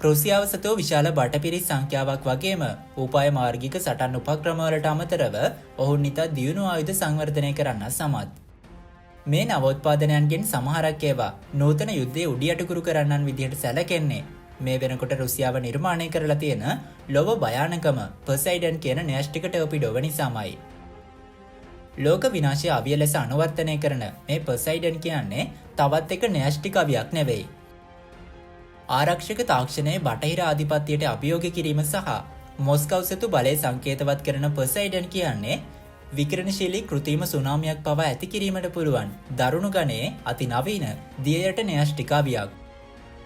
රුසියාව සතුව විශාල බටපිරිස් සංඛ්‍යාවක් වගේම උපාය මාර්ගික සටන් උපක්‍රමවලට අමතරව ඔවුන් ඉතා දියුණු ආයුධ සංවර්ධනය කරන්න සමත්. මේ නවෝත්පාදනයන්ගෙන් සමහරක් ඒවා නූතන යුද්ධයේ උඩි යටිකුරු කරන්නන් විදිහට සැලකෙන්නේ මේ වෙනකොට රුසියාව නිර්මාණය කරලා තියෙන ලොව භයානකම පොසයිඩන් කියන න්‍යෂ්ටික ටෝපිඩෝව නිසාමයි. ලෝක විනාශය අවිය ලෙස අනුවර්තනය කරන මේ පොසයිඩන් කියන්නේ තවත් එක න්‍යෂ්ටික අවියක් නෙවෙයි. ආරක්ෂක තාක්ෂණයේ බටහිර ආධිපත්‍යයට අභියෝග කිරීම සහ මොස්කව් සතු බලය සංකේතවත් කරන පොසයිඩන් කියන්නේ විකිරණශීලී කෘතිම සුනාමියක් පවා ඇති කිරීමට පුළුවන් දරුණු ගණයේ අති නවීන දියයට න්‍යෂ්ටික අවියක්.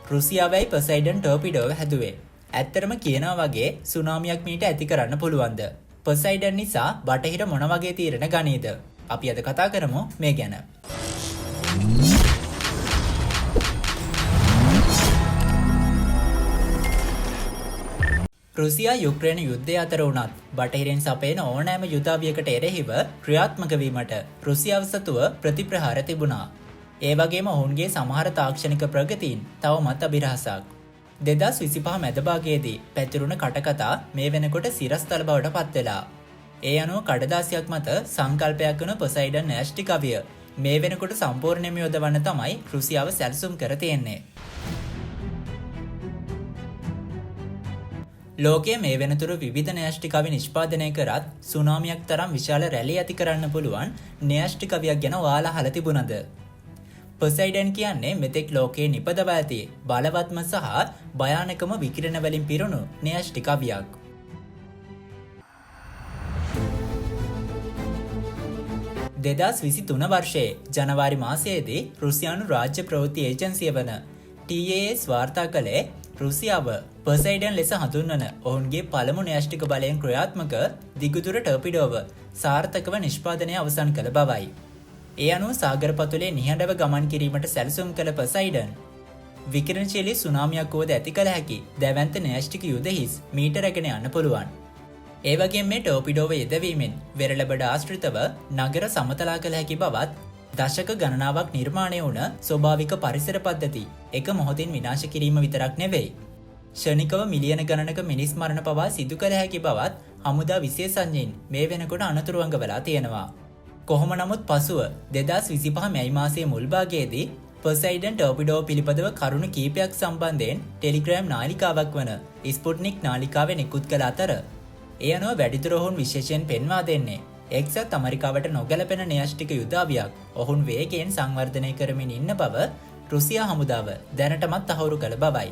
රුසියාවයි පොසයිඩන් ටෝපිඩෝව හැදුවේ. ඇත්තටම කියනවා වගේ සුනාමියක් මීට ඇති කරන්න පුළුවන්ද? පොසයිඩන් නිසා බටහිර මොන වගේ තීරණ ගනීද? අපි අද කතා කරමු මේ ගැන. රුසියා යුක්‍රේන යුද්ධය අතර වුණත් බටහිරින් සපයන ඕනෑම යුදාවියකට එරෙහිව ක්‍රියාත්මක වීමට රුසියාව සතුව ප්‍රතිප්‍රහාර තිබුණා. ඒ වගේම ඔවුන්ගේ සමහර තාක්ෂණික ප්‍රගතීන් තවමත් අභිරහසක්. 2025 මැදභාගයේදී පැතිරුණ කටකතා මේ වෙනකොට සිරස්තල බවට පත් වෙලා. ඒ අනුව කඩදාසියක් මත සංකල්පයක් වන පොසයිඩන් න්‍යෂ්ටික අවිය මේ වෙනකොට සම්පූර්ණයෙන්ම යොදවන්න තමයි රුසියාව සැලසුම් කර තියෙන්නේ. ලෝකයේ මේ වෙනතුරු විවිධ න්‍යෂ්ටික අවි නිෂ්පාදනය කරත් සුනාමියක් තරම් විශාල රැලි ඇති කරන්න පුළුවන් න්‍යෂ්ටික අවියක් ගැන ඔයාලා අහලා තිබුණද? පොසයිඩන් කියන්නේ මෙතෙක් ලෝකයේ නිපදව ඇති බලවත්ම සහ භයානකම විකිරණ වලින් පිරුණු න්‍යෂ්ටික අවියක්. 2023 වර්ෂයේ ජනවාරි මාසයේදී රුසියානු රාජ්‍ය ප්‍රවෘත්ති ඒජන්සිය වන TAS වාර්තා කළේ රුසියාව පොසයිඩන් ලෙස හඳුන්වන ඔවුන්ගේ පළමු න්‍යෂ්ටික බලයෙන් ක්‍රියාත්මක දිගුදුර ටර්පිඩෝව සාර්ථකව නිෂ්පාදනය අවසන් කළ බවයි. ඒ අනුව සාගර පතුලේ නිහඬව ගමන් කිරීමට සැලසුම් කළ පොසයිඩන් විකිරණශීලී සුනාමියක් වුවද ඇති කළ හැකි දැවැන්ත න්‍යෂ්ටික යුද හිස් මීට රැගෙන යන්න පුළුවන්. ඒ වගේම මේ ටෝපිඩෝව යෙදවීමෙන් වෙරළබඩ ආශ්‍රිතව නගර සමතලා කළ හැකි බවත් දශක ගණනාවක් නිර්මාණය වුණ ස්වභාවික පරිසර පද්ධති එක මොහොතින් විනාශ කිරීම විතරක් නෙවෙයි, ක්ෂණිකව මිලියන ගණනක මිනිස් මරණ පවා සිදු කළ හැකි බවත් හමුදා විශේෂඥයින් මේ වෙනකොට අනතුරු අඟවලා තියෙනවා. කොහොම නමුත් පසුව 2025 මැයි මාසයේ මුල් භාගයේදී පොසයිඩන් ටෝපිඩෝ පිළිබඳව කරුණු කීපයක් සම්බන්ධයෙන් ටෙලිග්‍රෑම් නාලිකාවක් වන ස්පුට්නික් නාලිකාවේ නිකුත් කළ අතර ඒ අනුව වැඩිදුර ඔවුන් විශේෂයෙන් පෙන්වා දෙන්නේ එක්සත් ඇමරිකාවට නොගැලපෙන න්‍යෂ්ටික යුදාවියක් ඔවුන් වේගයෙන් සංවර්ධනය කරමින් ඉන්න බව රුසියා හමුදාව දැනටමත් තහවුරු කළ බවයි.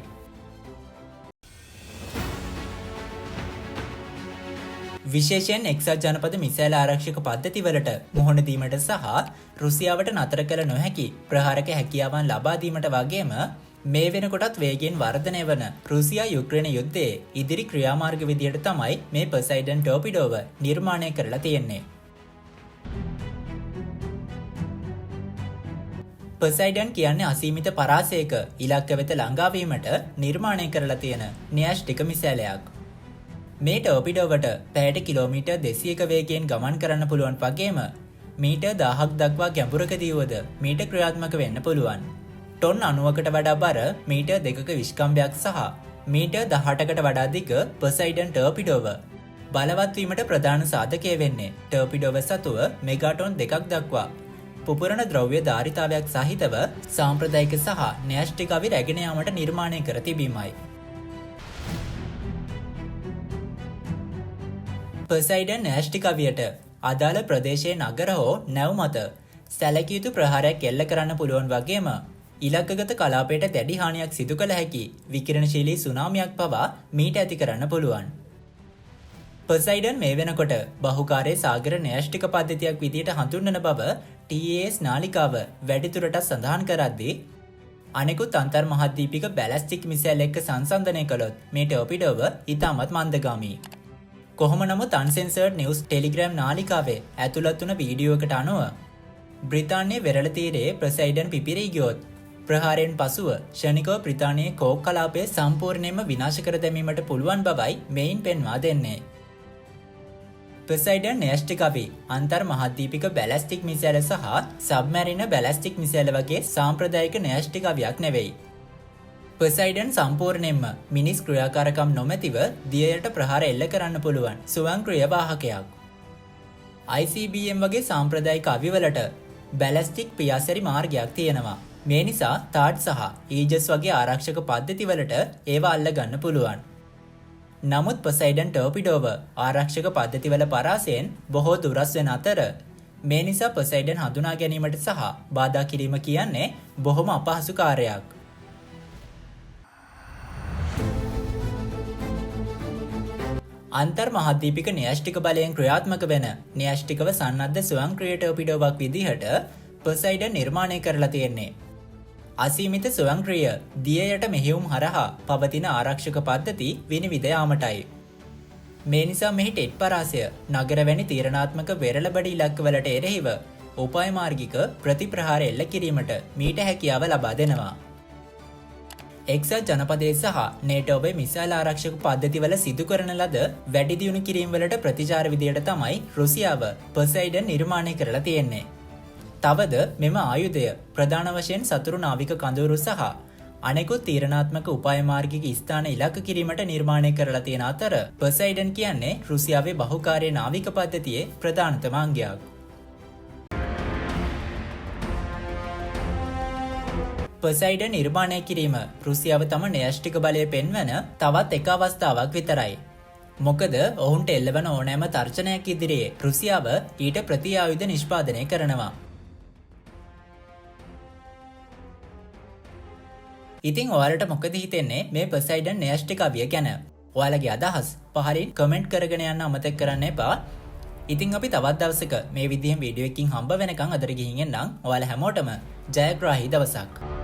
විශේෂයෙන් එක්සත් ජනපද මිසයිල් ආරක්ෂක පද්ධතිවලට මුහුණ දීමට සහ රුසියාවට නතර කළ නොහැකි ප්‍රහාරක හැකියාවන් ලබා දීමට වගේම මේ වෙනකොටත් වේගයෙන් වර්ධනය වන රුසියා යුක්‍රේන යුද්ධයේ ඉදිරි ක්‍රියාමාර්ග විදියට තමයි මේ පොසයිඩන් ටෝපිඩෝව නිර්මාණය කරලා තියෙන්නේ. පොසයිඩන් කියන්නේ අසීමිත පරාසයක ඉලක්ක වෙත ළඟා වීමට නිර්මාණය කරලා තියෙන න්‍යෂ්ටික මිසයිලයක්. මේ ටෝපිඩෝවට පැයට කිලෝමීටර් 200ක වේගයෙන් ගමන් කරන්න පුළුවන් වගේම මීටර් 1000ක් දක්වා ගැඹුරකදී වුවද මීට ක්‍රියාත්මක වෙන්න පුළුවන්. ටොන් 90කට වඩා බර මීටර් 2ක විශ්කම්භයක් සහ මීටර් 18කට වඩා දිග පොසයිඩන් ටෝපිඩෝව බලවත් වීමට ප්‍රධාන සාධකය වෙන්නේ ටෝපිඩෝව සතුව මෙගාටොන් 2ක් දක්වා පුපුරන ද්‍රව්‍ය ධාරිතාවයක් සහිතව සාම්ප්‍රදායික සහ න්‍යෂ්ටික අවි රැගෙන යාමට නිර්මාණය කර තිබීමයි. පොසයිඩන් න්‍යෂ්ටික අවියට අදාළ ප්‍රදේශයේ නගර හෝ නැව් මත සැලකිය යුතු ප්‍රහාරයක් එල්ල කරන්න පුළුවන් වගේම ඉලක්කගත කලාපයට දැඩි හානියක් සිදු කළ හැකි විකිරණශීලී සුනාමියක් පවා මීට ඇති කරන්න පුළුවන්. පොසයිඩන් මේ වෙනකොට බහුකාර්ය සාගර න්‍යෂ්ටික පද්ධතියක් විදියට හඳුන්වන බව TAS නාලිකාව වැඩිදුරටත් සඳහන් කරද්දී අනෙකුත් අන්තර් මහද්වීපික බැලස්ටික් මිසයිල් එක්ක සංසන්දනය කළොත් මේ ටෝපිඩෝව ඉතාමත් මන්දගාමී. කොහොම නමුත් අන්සෙන්සර්ඩ් නිවුස් ටෙලිග්‍රෑම් නාලිකාවේ ඇතුළත් වුණ වීඩියෝ එකට අනුව බ්‍රිතාන්‍යයේ වෙරළ තීරයේ පොසයිඩන් පිපිරී ගියොත් ප්‍රහාරයෙන් පසුව ක්ෂණිකව බ්‍රිතාන්‍යයේ කෝක් කලාපය සම්පූර්ණයෙන්ම විනාශ කර දැමීමට පුළුවන් බවයි මෙයින් පෙන්වා දෙන්නේ. පොසයිඩන් න්‍යෂ්ටික අවි අන්තර් මහද්වීපික බැලස්ටික් මිසයිල සහ සබ්මැරින බැලස්ටික් මිසයිල වගේ සාම්ප්‍රදායික න්‍යෂ්ටික අවියක් නෙවෙයි. පොසයිඩන් සම්පූර්ණයෙන්ම මිනිස් ක්‍රියාකාරකම් නොමැතිව දියයට ප්‍රහාර එල්ල කරන්න පුළුවන් ස්වයංක්‍රීය වාහකයක්. ICBM වගේ සාම්ප්‍රදායික අවිවලට බැලස්ටික් පියාසැරි මාර්ගයක් තියෙනවා. මේ නිසා තාඩ් සහ ඊජස් වගේ ආරක්ෂක පද්ධතිවලට ඒවා අල්ල ගන්න පුළුවන්. නමුත් පොසයිඩන් ටෝපිඩෝව ආරක්ෂක පද්ධතිවල පරාසයෙන් බොහෝ දුරස් වෙන අතර, මේ නිසා පොසයිඩන් හඳුනා ගැනීමට සහ බාධා කිරීම කියන්නේ බොහොම අපහසු කාර්යයක්. අන්තර් මහද්වීපික න්‍යෂ්ටික බලයෙන් ක්‍රියාත්මක වෙන න්‍යෂ්ටිකව සන්නද්ධ ස්වයංක්‍රීය ටෝපිඩෝවක් විදිහට පොසයිඩන් නිර්මාණය කරලා තියෙන්නේ. අසීමිත ස්වයංක්‍රීය දිය යට මෙහෙයුම් හරහා පවතින ආරක්ෂක පද්ධති විනිවිද යාමටයි. මේ නිසා මෙහි ටෙට් පරාසය නගර වැනි තීරණාත්මක වෙරළ බඩ ඉලක්කවලට එරෙහිව උපාය මාර්ගික ප්‍රතිප්‍රහාර එල්ල කිරීමට මීට හැකියාව ලබා දෙනවා. එක්සත් ජනපදයේ සහ නේටෝවේ මිසයිල් ආරක්ෂක පද්ධතිවල සිදු කරන ලද වැඩි දියුණු කිරීම වලට ප්‍රතිචාර විදියට තමයි රුසියාව පොසයිඩන් නිර්මාණය කරලා තියෙන්නේ. තවද මෙම ආයුධය ප්‍රධාන වශයෙන් සතුරු නාවික කඳවුරු සහ අනෙකුත් තීරණාත්මක උපාය මාර්ගික ස්ථාන ඉලක්ක කිරීමට නිර්මාණය කරලා තියෙන අතර, පොසයිඩන් කියන්නේ රුසියාවේ බහුකාර්ය නාවික පද්ධතියේ ප්‍රධානතම අංගයක්. පොසයිඩන් නිර්මාණය කිරීම රුසියාව තම න්‍යෂ්ටික බලය පෙන්වන තවත් එක අවස්ථාවක් විතරයි. මොකද ඔවුන්ට එල්ලවන ඕනෑම තර්ජනයක් ඉදිරියේ රුසියාව ඊට ප්‍රති ආයුධ නිෂ්පාදනය කරනවා. ඉතින් ඔයාලට මොකද හිතෙන්නේ මේ පොසයිඩන් න්‍යෂ්ටික අවිය ගැන? ඔයාලගේ අදහස් පහලින් කමෙන්ට් කරගෙන යන්න අමතක කරන්න එපා. ඉතින් අපි තවත් දවසක මේ විදිහෙන් වීඩියෝ එකකින් හම්බ වෙනකන් අදට ගිහින් එන්නම්. ඔයාලා හැමෝටම ජයග්‍රාහී දවසක්.